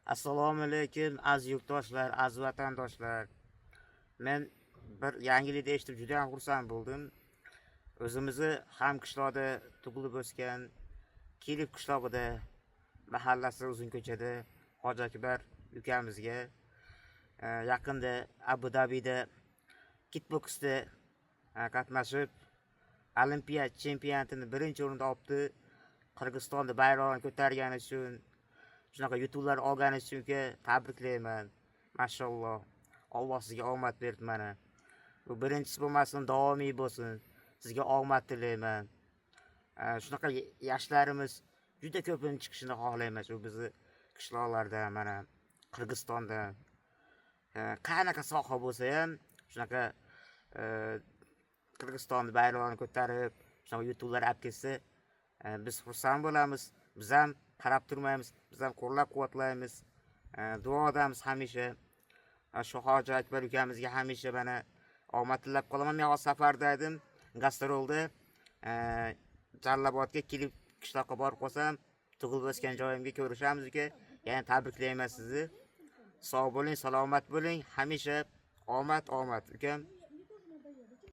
Assalomu alaykum, aziz yurtdoshlar, aziz vatandoshlar. Men bir yangilikni eshitib juda ham xursand bo'ldim. O'zimizni ham qishloqda tug'ilib o'sgan Kelib qishlog'ida, mahallasi Uzun ko'chada Hoji Akbar ukamizga yaqinda Abu Dabida kickboksda qatnashib, Olimpiya chempionatini birinchi o'rinda olibdi. Qirg'izistonni bayrog'ini ko'targani uchun, shunaqa yutuqlar olgani uchun, uka, tabriklayman. Mashalloh. Alloh sizga omad berdi mana. Bu birinchisi bo'lmasin, davomiy bo'lsin. Sizga omad tilayman. Shunaqa yoshlarimiz juda ko'pini chiqishini xohlayman shu bizni qishloqlarda, mana Qirg'izistonda. Qanaqa soha bo'lsa ham shunaqa Qirg'izistonni bayrog'ini ko'tarib, shunaqa yutuqlar olib kelsa, biz xursand bo'lamiz. Biz ham qarab turmaymiz, biz ham qo'llab-quvvatlaymiz. Duodamiz hamisha. Shu Hoji Akbar ukamizga hamisha mana omad tilab qolaman. Men hozir safarda edim, gastrolda. Jalolobodga kelib qishloqqa borib qolsam, tug'ilib o'sgan joyimga ko'rishamiz, uka. Yana tabriklayman sizni. Sog' bo'ling, salomat bo'ling. Hamisha omad, omad, ukam.